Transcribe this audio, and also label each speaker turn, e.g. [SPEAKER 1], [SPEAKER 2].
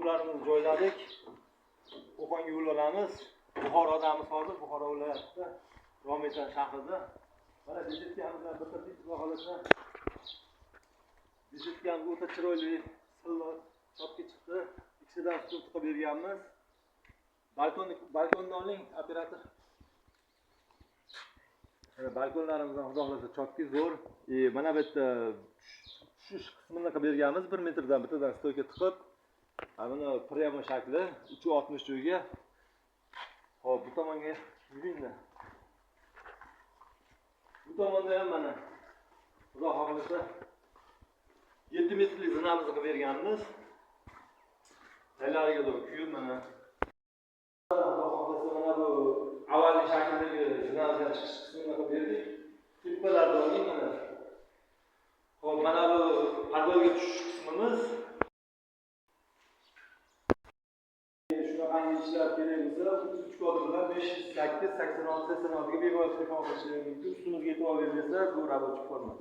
[SPEAKER 1] Quvurlarimizni joyladik. Qo'qonga yo'l olamiz. Buxorodamiz hozir, Buxoro viloyatida, Romitan shahrida. Mana беседка mizdan bitirdik, xudo xohlasa. Беседка miz o'ta chiroyli, silliq, chopga chiqdi. Ikkisidan ustun tiqib berganmiz. Balkonni oling, operator. Mana balkonlarimizdan, xudo xohlasa, chopki zo'r. Mana bu yerda tushish qismini qilib berganmiz, 1 metrdan bittadan стойка tiqib. Mana прямо shakli 360 joyga. Xo'p, bu tomonga yuringlar. Bu tomonda ham mana, xudo xohlasa, 7 metrlik zinamizni qilib berganmiz. Taylariga to'g'ri kuyib mana. Xudo xohlasa, mana bu avvalgi shakldagi zinamizga chiqish qismini qilib berdik. Tepalarda oling mana. Xo'p, mana bu подвал ga tushish qismimiz. Shunaqangi ishlar kerak bo'lsa, 33 kodi bilan 508 86 86 ga bemalol telefon qilishingiz mumkin. Ustimizga e'tibor berilsa, bu рабочий форма.